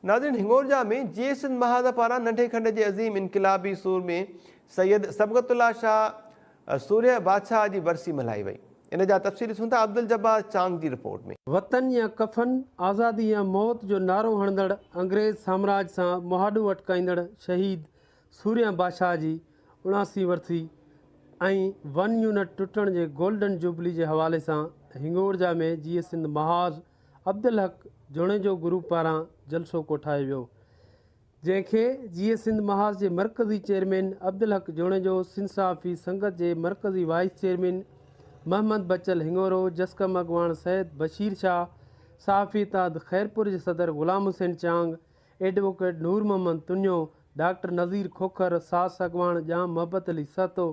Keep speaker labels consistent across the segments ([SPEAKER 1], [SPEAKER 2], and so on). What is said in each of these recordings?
[SPEAKER 1] ناظرين هنڱورجا ۾ جيئي سنڌ محاذ پاران ننڍي کنڊ جي عظيم انقلابي سورمي سيد صبغت الله شاهه سورهيه بادشاهه جي ورسي ملهائي وئي. ان جا تفصيل ڏسون ٿا عبدالجبار چانگ جي رپورٽ ۾.
[SPEAKER 2] وطن يا ڪفن، آزادي يا موت جو نعرو هڻندڙ انگريز سامراج سان مهاڏو اٽڪائيندڙ شهيد سورهيه بادشاهه جي 79 ورسي ۽ ون يونٽ ٽٽڻ جي گولڊن جوبلي جي حوالي سان هنڱورجا ۾ جيئي سنڌ محاذ عبدالحق جوڻيجو گروپ پاران جلسو ڪوٺايو ويو، جنهن کي جيئي سنڌ محاذ جي مرڪزي چيئرمين عبدالحق جوڻيجو، سنڌ صحافي سنگت جي مرڪزي وائيس چيئرمين محمد بچل هڱورو، جسقم اڳواڻ سيد بشير شاهه، صحافي اتحاد خيرپور جي صدر غلام حسين چانگ، ايڊووڪيٽ نور محمد تنيو، ڊاڪٽر نذير کوکر، ساس اڳواڻ ڄام محبت علي سهتو،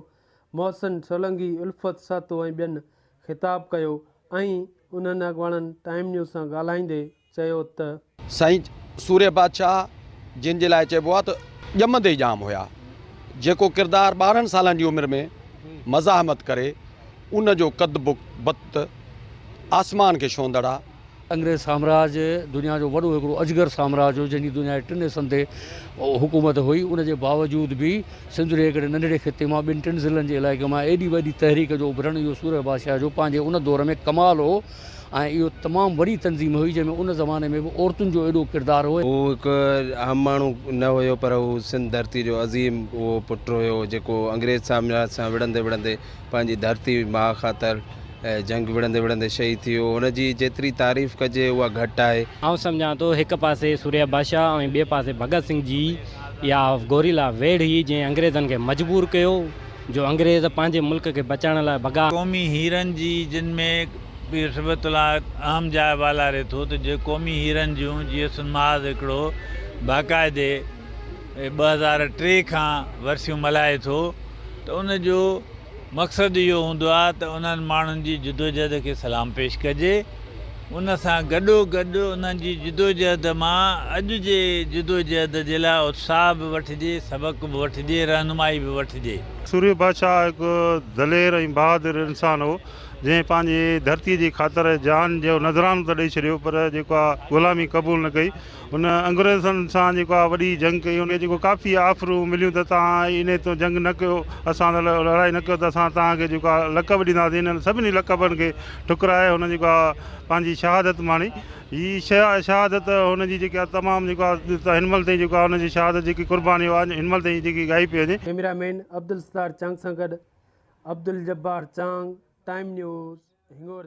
[SPEAKER 2] محسن سولنگي، الفت سهتو ۽ ٻين خطاب ڪيو ۽ انهن اڳواڻن ٽائيم نيوز سان ڳالهائيندي چيو ته.
[SPEAKER 3] سائين سورهيه بادشاهه جن جي لاء چئبو آهي ته ڄمندي ئي ڄام هيا. جيڪو ڪردار 12 سالن جي عمر ۾ مزاحمت ڪري ان جو قد بت آسمان کي ڇهندڙ آ.
[SPEAKER 4] انگريز سامراج دنيا جو وڏو هڪڙو اجگر سامراج هو جنهن جي دنيا جي ٽن حصن تي حڪومت هئي ان جي باوجود به سنڌ جي هڪڙي ننڍڙي خطي مان ٻن ٽن ضلعن جي علائقي مان ايڏي وڏي تحريڪ جو اڀرڻ اهو سورهيه بادشاهه جو پنهنجي ان دور ۾ ڪمال هو ۽ اهو تمام وڏي تنظيم هئي جنهن ۾ ان زماني ۾ به عورتن جو ايڏو ڪردار هو.
[SPEAKER 5] هو هڪ عام ماڻهو نه هيو پر هو سنڌ ڌرتي جو عظيم اهو پٽ هيو جيڪو انگريز سامراج سان وڙهندي وڙهندي پنهنجي ڌرتي ماء خاطر جنگ وڙهندي وڙهندي شهيد ٿي ويو. هن جي جيتري تعريف ڪجي اها گهٽ آهي.
[SPEAKER 6] آئون سمجهان ٿو هڪ پاسي سورهيه بادشاهه ۽ ٻئي پاسي ڀڳت سنگهه جي اها گوريلا ويڙهه هئي جنهن انگريزن کي مجبور ڪيو جو انگريز پنهنجي ملڪ کي بچائڻ لاء ڀڳا.
[SPEAKER 7] قومي هيرن جي جن ۾ پير صبغت الله اهم جاء والاري ٿو ته جي قومي هيرن جون جي سن محاذ هڪڙو باقاعدي 2003 کان ورسيون ملهائي ٿو ته ان جو مقصد اهو هوندو آهي ته انهن ماڻهن جي جدوجهد کي سلام پيش ڪجي، ان سان گڏوگڏ انهن جي جدوجهد مان اڄ جي جدوجهد جي لاء اتساهه به وٺجي، سبق به وٺجي، رهنمائي به وٺجي.
[SPEAKER 8] سورهيه بادشاهه هڪ دلير ۽ بهادر انسان هو، جنهن پنهنجي ڌرتيء جي خاطر جان جو نذرانو ته ڏئي ڇڏيو پر جيڪو آ غلامي قبول نه ڪئي. هن انگريزن سان جيڪو آ وڏي جنگ ڪئي ان کي جيڪو ڪافي آفرون مليون ته توهان انهي تون جنگ نه ڪيو اسان سان لڙائي نه ڪيو ته اسان توهان کي جيڪو آ لقب ڏينداسين انهن سڀني لقبن کي ٺڪرائي هن جيڪو آ پنهنجي شهادت ماڻي هي شهادت هن جي جيڪا تمام جيڪو آ هن مهل تائين جيڪو آ هن جي شهادت جيڪي قرباني آ هن مهل تائين جيڪي ڳائي پئي وڃي.
[SPEAKER 2] ڪئميرا مين عبدالستار چانگ سان گڏ عبدالجبار چانگ، ٽائيم نيوز، هنڱورجا.